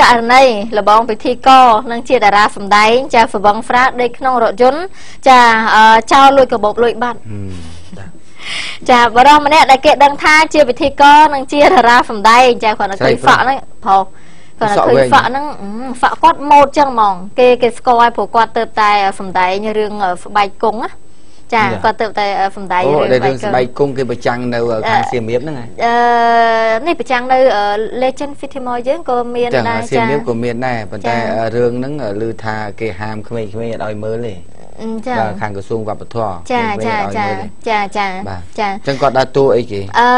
ករណីលបងពិធីករនិងជាតារាសម្ដែងចាសវងហ្វ្រាដេកក្នុងរថយន្តចាចោលលួចកាបូបលួចបាត់ចាបរិសម្នាក់ដែលគេដឹងថាជាពិធីករនិងជាតារាសម្ដែងចាគាត់នៅឃើញហ្វក់ហ្នឹងប្រុសគាត់ឃើញហ្វក់ហ្នឹងហ្វក់គាត់ម៉ូតចឹងហ្មងគេគេស្គាល់ឲ្យព្រោះគាត់ទៅតែសម្ដែងរឿងស្បែកគង់ណាចាគាត់ទៅតែសម្ដែងរឿងស្បែកគង់គេប្រចាំងនៅខាងសៀមរាបហ្នឹងអឺនេះប្រចាំងនៅ Legend City Mall យើងក៏មានដែរចាសៀមរាបក៏មានដែរប៉ុន្តែរឿងហ្នឹងឮថាគេហាមក្មេងៗអត់ឲ្យមើលទេចាបាទខាងក្រសួងវប្បធម៌ចាចាចាចាចាចាអញ្ចឹងគាត់ដើរតួអីគេអឺ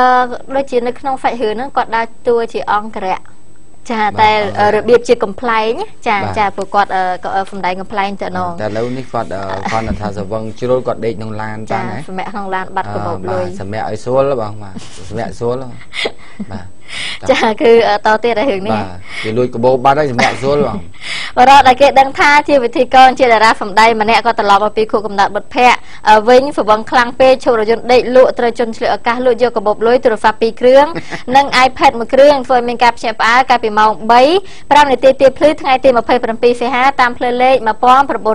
ដូចជានៅក្នុងសាច់រឿងហ្នឹងគាត់ដើរតួជាអង្គរៈចាតែរបៀបជាកំ pl ែងចាចាព្រោះគាត់សំដែងកំ pl ែងទៅនងតែឥឡូវនេះគាត់គាត់ថាសវឹងជ្រុលគាត់ដេកក្នុងឡានចាសម្រាប់ក្នុងឡានបាត់កាបូបលុយសម្រាប់ឲ្យស្រួលបងបាទសម្រាប់ស្រួលបាទចាគឺតទៀតឲ្យរឿងនេះបាទគេលួចកាបូបបាត់ហើយសម្រាប់ស្រួលបងបរិបដែលគេដឹងថាជាវិធីករជាតារាសម្ដែងម្នាក់ក៏ត្រឡប់មកពីខួបកំណត់បុត្រភ័ក្រវិញហ្វឹងខ្លាំងពេកឈប់រយន្តដេកលក់ត្រូវជន់ឆ្លៀកឱកាសលួចយកកាបូបលុយទូរស័ព្ទ2គ្រឿងនិង iPad 1គ្រឿងធ្វើឲ្យមានការភ្ញាក់ផ្អើលកាលពីម៉ោង3:05នាទីទៀបភ្លឺថ្ងៃទី27សីហាតាមផ្លូវលេខ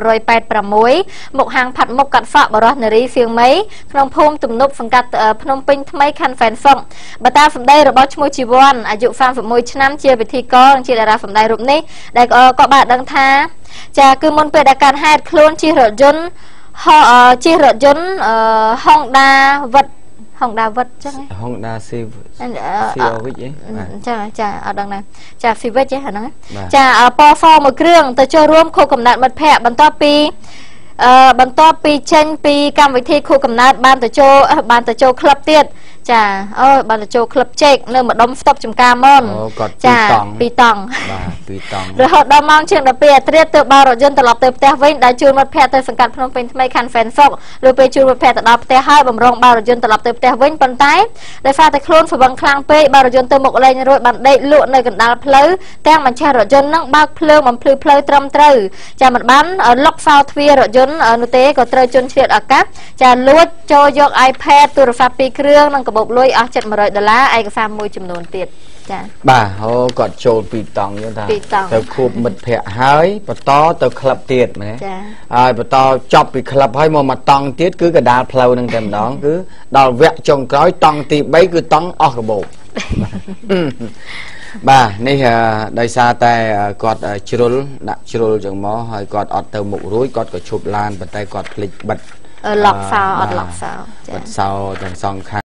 1986មុខហាងផាត់មុខកាត់សក់បរោះនារីសៀងមីក្នុងភូមិទំនប់សង្កាត់ភ្នំពេញថ្មីខណ្ឌហ្វែនសុកបើតាមសម្ដីរបស់ឈ្មោះជីវ័នអាយុ31ឆ្នាំជាពិធីករនិងជាតារាសម្ដែងរូបនេះដែលក៏បានដឹងថាចាគឺមុនពេលដែលកើតហេតុខ្លួនជិះរថយន្ត Honda វិត Honda វិតចឹង Honda Civic អីចាចាអត់ដឹងដែរចា Civic ឯហ្នឹងចាពណ៌សមួយគ្រឿងទៅចូលរួមខួបកំណត់មិត្តភ័ក្តិបន្ទាប់ពីចេញពីកម្មវិធីខួបកំណើតបានទៅចូលក្លឹបទៀតចាអូបានទៅចូលក្លឹបជែកនៅម្ដុំស្តុបចំការមុនចាពីរតង់បាទពីរតង់រហូតដល់ម៉ោងជាង12អាត្រាទើបបើរថយន្តត្រឡប់ទៅផ្ទះវិញដែលជួលមិត្តភ័ក្តិទៅសង្កាត់ភ្នំពេញថ្មីខណ្ឌហ្វែនសុកឬពេលជួលមិត្តភ័ក្តិទៅដល់ផ្ទះហើយបំរុងបើរថយន្តត្រឡប់ទៅផ្ទះវិញប៉ុន្តែដោយសារតែខ្លួនហ្វឹងខ្លាំងពេកបើរថយន្តទៅមុខលែងរួចបានដេកលក់នៅកណ្ដាលផ្លូវទាំងបញ្ឆេះរថយន្តនឹងបើកភ្លើងបំភ្លឺផ្លូវត្រឹមត្រូវចាមិនបានលុកសោទ្វាររថយន្តនោះទេក៏ត្រូវជន់ឆ្លៀតឱកាសចាលួចចូលយក iPad ទូរស័ព្ទ2គ្រឿងនិងកាបូបលុយអស់700ដុល្លារឯកសារមួយចំនួនទៀតចាបាទហូគាត់ចូលពីរតង់យើងថាទៅខួបមិត្តភ័ក្តិហើយបន្តទៅក្លឹបទៀតមែនទេហើយបន្តចប់ពីក្លឹបហើយមកមួយតង់ទៀតគឺកដាលផ្លូវនឹងតែម្ដងគឺដល់វគ្គចុងក្រោយតង់ទី3គឺតង់អស់កាបូបបាទនេះដោយសារតែគាត់ជ្រុលដាក់ជ្រុលចឹងមកហើយគាត់អត់ទៅមុខរួចគាត់ក៏ឈប់ឡានប៉ុន្តែគាត់ភ្លេចបិទលុកសោអត់លុកសោបិទសោទាំងសងខាង